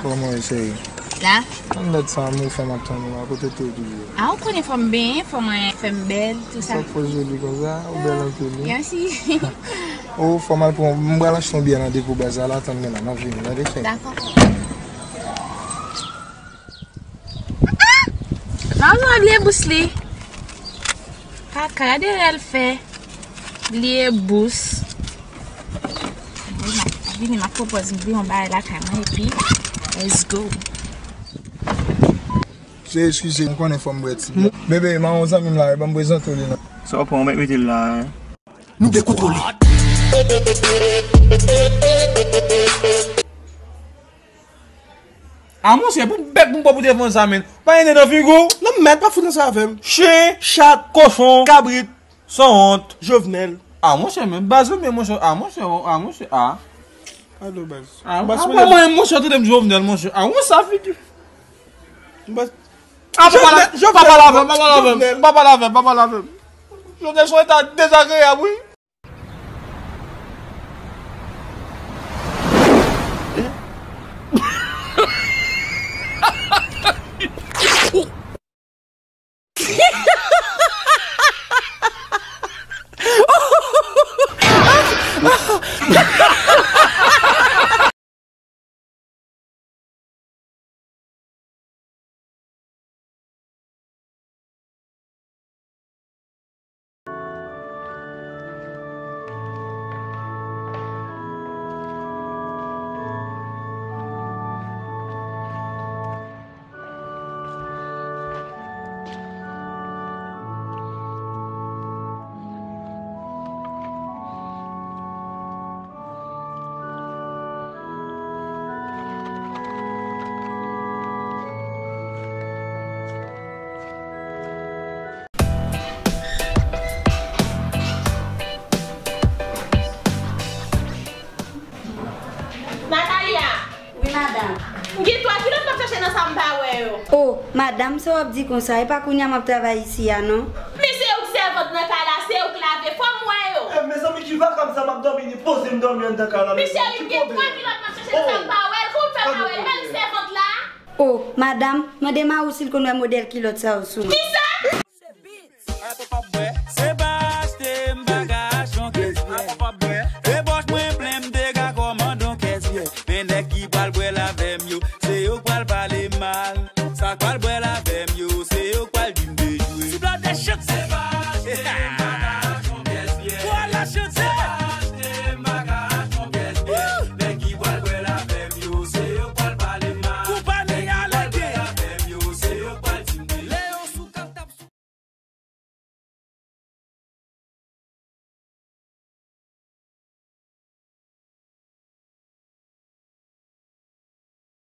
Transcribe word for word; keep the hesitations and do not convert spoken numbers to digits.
Kòman w eseye? La? Anndan sa, mwen fè m ap tann ou la, kote w te toujou? A, ou konnen fò m benyen, fò mwen fè m bèl, tout sa. Sa k fè w joli konsa, ou bèl anpil, wi. Mèsi. O, fò m al pran, m pral achte yon byè nan depo baz la, la, tann mwen la, m ap vini, tande, cheri. Dakò. Manman bliye bous li. Kaka, gade rèl fè. Bliye bous. Vini, m ap pwopòz m bliye yon bagay lakay mwen, epi, let's go. Se eskize, m konnen fò m bwè ti byè. Bebe, mawon zanmi m la, ban m prezante w li non. Sa w pran, w mèt mete l la, hein? Nou dekontwole. A monchè, pou bèk pou m pran pou te fè sa, menn. Pa gen nan figi w. Non, mèt pa fout nan sa avè m. Chen, chat, kochon, kabrit, sanwont, Jovenel. A monchè, men baz ou, men monchè, a monchè, a monchè, a. Alo, baz. A, baz, a, mwen, monchè, tande m Jovenel, monchè. A, wè sa figi. Baz. A, pa pale avè m, pa pale avè m, pa pale avè m, pa pale avè m, pa pale avè m. Jovenel, son eta dezagreyab, wi. Natalia! Wi, madanm. M gen twa kilòt m ap chache nan sa m pa wè yo. O, madanm, sa w ap di konsa? E pa kounye a m ap travay isi a, non? Men se ou k sèvant nan kay la, se ou k lave, fò m wè yo. Eh, mezanmi, ki vakab sa m ap dòmi, ni poze m dòmi anndan kay la. Men cheri, m gen twa kilòt m ap chache nan sa m pa wè l, kòman m fè pa wè l? E pa li k sèvant la? O, madanm, mande mari w si l konn wè modèl kilòt sa yo sou mwen. Kisa? Apa pa bwè, se pa achte m pa ka achte yon kès byè. Apa pa bwè, e pòch mwen plen m te ka kòmande yon kès byè. Men nèg ki pral bwè l avè m yo, se yo k pral pale mal.